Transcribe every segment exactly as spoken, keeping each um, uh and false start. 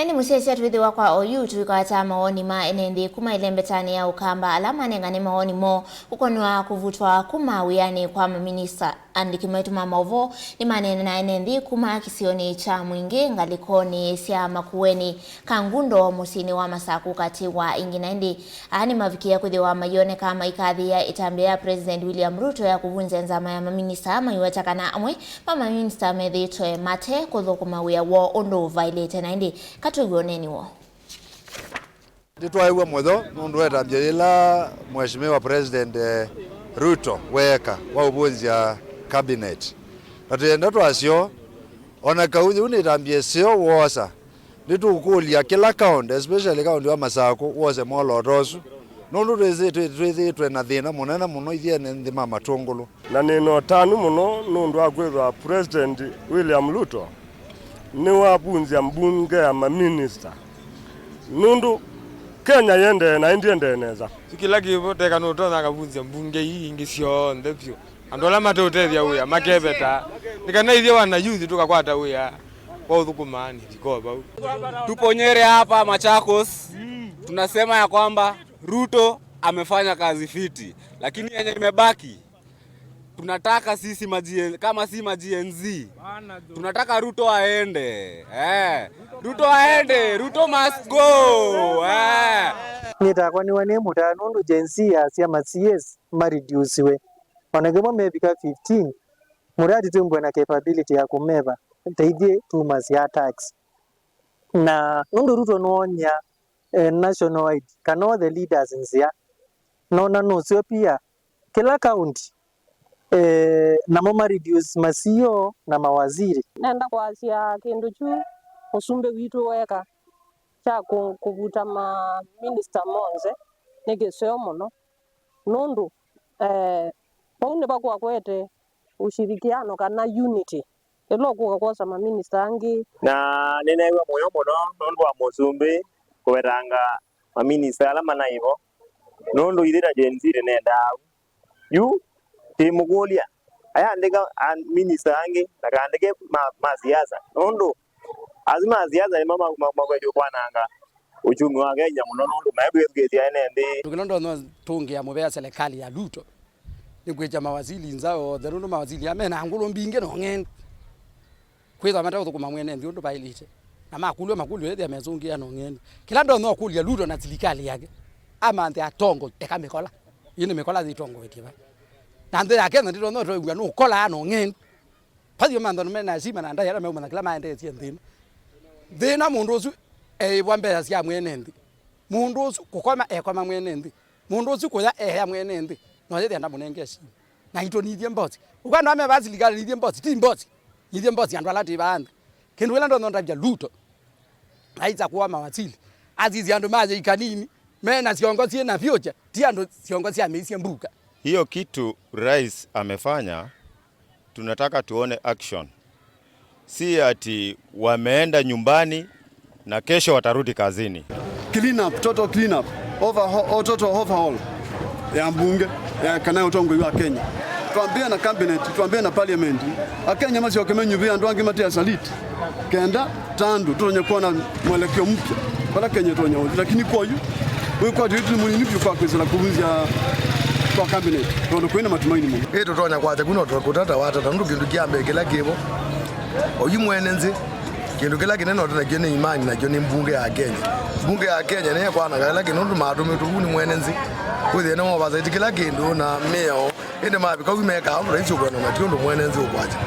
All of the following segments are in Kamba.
Ĩndĩ mũsyaĩĩsya twĩthĩwa kwa oyu tũikwata mawoni ma ene nthĩ kuma ĩlembetanĩ ya Ũkamba ala manengane mawoni moo kũkonwa kũvutwa kuma wĩanĩ kwa maminista. Andĩki maitũ ma maũvoo nĩmaneene na ene nthĩ kuma kĩsionĩ kya Mwingĩ ngalĩkonĩ sya Makueni, Kangundo, mũsyĩnĩ wa Masaku katĩ wa ingĩ. Na ĩndĩ aa nĩmavikie kwĩthĩwa mayĩoneka maikathĩĩa ĩtambya ya President William Ruto ya kũvunzya nzama ya maminista, maiweta kana amwe ma maminista methĩĩtwe mate kũthũkũma wĩa woo ũndũ ũvaĩlĩte. Na ĩndĩ katwĩw'e ũneeni woo. Nĩtwaĩw'a mũyo nũndũ wa ĩtambya yĩla Mheshimiwa President, eh, Ruto weeka wa ũvũnzya cabinet. Na twĩenda twasyo, o na kau yĩu nĩ ĩtambya ĩseo woosa, nĩtũkũlya kĩla county, especially county wa Masakũ, wose mwolooto ũsu. Nũndũ twĩsĩ-, twĩ-, twĩthĩĩtwe na thĩna mũnene mũno ithyĩ ene nthĩ ma Matũngũlũ. Na nĩ na ũtanu mũno nũndũ wa kwĩthwa President William Ruto nĩwavunzya mbunge ya maminista, nũndũ Kenya yĩendee na ĩndĩ ĩendee nesa. Yu kĩla kĩvo teka nũtonya akavunzya mbunge ii ingĩ syonthe vyũ. Andũ ala matũtethya wĩa makeveta. Nĩ kana ithyĩ wana youth tũkakwata wĩa wa ũthũkũma nĩ thiko vau. Tupo Nyeri hapa Machakos, tunasema ya kwamba Ruto amefanya kazi fiti, lakini yenye imebaki, tunataka sisi ma G N, kama si ma G N Z, tunataka Ruto aende. Eh, Ruto aende, Ruto must go. Eh. Niĩ takwa nĩwa nĩ mũtaa nũndũ Gen Z ya syama C S mareduciwe. Ona kĩmwe mevika fifteen, mũradi twĩmbwe na capability ya kũmeva ta ithyĩ tuma sya tax. Na nũndũ Ruto nĩwonia, eh, national wide kana all the leaders nzĩa, nona nũseo pia kĩla county, eh, namo ma reduce ma C E O na mawaziri. Nenda kwasya kĩndũ kyu mũsumbĩ witũ weka kya kũ-, kũvuta ma minister monthe nĩ kĩseo mũno, nũndũ, eh, vau nĩvo kwakwete ũshirikiano kana unity ĩla ũkũka kwosa maminista angĩ. Na nĩneew'a mũyo mũno nũndũ wa mũsumbĩ kũvetanga maminista ala manaĩ vo, nũndũ ithyĩ ta Gen Z tũnendaa au. Yu tĩmũkũlya ayandĩka a-, minista angĩ na kaandĩke ma, ma siasa, nũndũ asu ma siasa nĩmo ma-, ma-, makwetye kwananga uchumi wa Kenya mũno, nũndũ maĩ kwĩthukĩĩsya ene nthĩ. Kĩla ndonya tũngĩa mũvea serikali ya Ruto nĩ kwĩkya mawaziri nza onthe, nũndũ mawaziri aa mena ngũlũ mbingĩ na ũng'endu. Kwĩthwa mate ũthũkũma mwene nthĩ ũndũ vaĩlĩte. Na makũlw'a makũlyo ethĩa mesũngĩa na ũng'endu. Kĩla ndonya ũkũlya Ruto na silikalĩ yake, amanthe atongoi eka mĩkola. Ĩĩ nĩ mĩkola yĩtongoetye va? Na nthĩ ya Kenya ndĩtonya ũtwĩw'a nũkolaa na ũng'endu. Vathi ũmantha nũmena heshima na ndai ala meũmanya kĩla maendeesye nthĩ ĩno. Thĩna mũndũ ũsu eĩvwa mbesa sya mwene nthĩ. Mũndũ ũsu kũkoma ekoma mwene nthĩ. Mũndũ ũsu kũya eya mwene nthĩ. No yĩthĩa ndamũnenge heshima. Na itũ nithyĩ mbosi. Ũkwenda meva silikalĩ nithyĩ mbosi, ti mbosi. Nithyĩ mbosi andũ ala twĩ vaa nthĩ. Kĩndũ kĩla ndonya ndavya Ruto. Aisa kuwa mawaziri. Asisye andũ ma yĩika nini. Mena syongo syĩ na future. Ti andũ syongo sya mĩisye mbuka. Hiyo kitu rais amefanya, tunataka tuone action. Si ati wameenda nyumbani na kesho watarudi kazini. Clean up, total clean up, overhaul, oh, total overhaul ya mbunge, ya kana ya ũtongoi wa Kenya. Twambĩe na cabinet, twambĩe na parliament. Akenya masyoke menyuvĩe andũ angĩ mate asaliti. Kenda ta andũ tũtonye kuona mwelekeo mpya vala Kenya ĩtonya ũthi. Lakini kwa yu, wĩkwatyo witũ nĩ mũnini vyũ kwa kwĩsĩla kũvunzya kwa cabinet, tondũ kwĩna matumaini mũno. Ĩ tũtonya kwasya ku no tũkũtata watata, nũndũ kĩndũ kya mbee kĩla kĩvo, oyu mwene nthĩ, kĩndũ kĩla kĩnene ũte nakyo nĩ imani, nakyo nĩ mbunge ya Kenya. Mbunge ya Kenya nĩyo ĩkwananga kĩla kĩndũ, nũndũ matũmĩtwe vu nĩ mwene nthĩ kwĩthĩa nĩmo oversight kĩla kĩndũ na mĩao. Ĩndĩ mavika vu mekaa ũndũ raisi ũkwenda na ti ũndũ mwene nthĩ ũkwasya.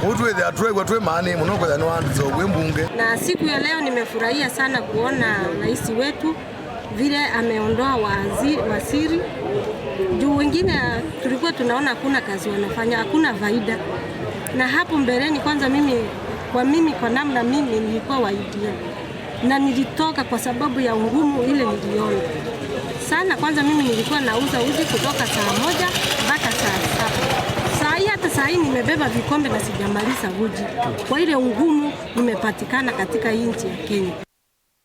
Ũu twĩthĩa twĩw'a twĩ maanĩ mũno kwĩthĩa nĩwandĩsya ũkwĩ mbunge. Na siku ya leo nimefurahia sana kuona rais wetu vile ameondoa wazi-, waziri. Juu wengine, ah, tulikuwa tunaona hakuna kazi wanafanya, hakuna faida. Na hapo mbeleni kwanza mimi, kwa mimi, kwa namna mimi nilikuwa wa U D A. Na nilitoka kwa sababu ya ugumu ile niliona sana. Kwanza mimi nilikuwa nauza uji kutoka saa moja mpaka saa saba. Saa hii, hata saa hii nimebeba vikombe na sijamaliza uji kwa ile ugumu nimepatikana katika hii nchi ya Kenya.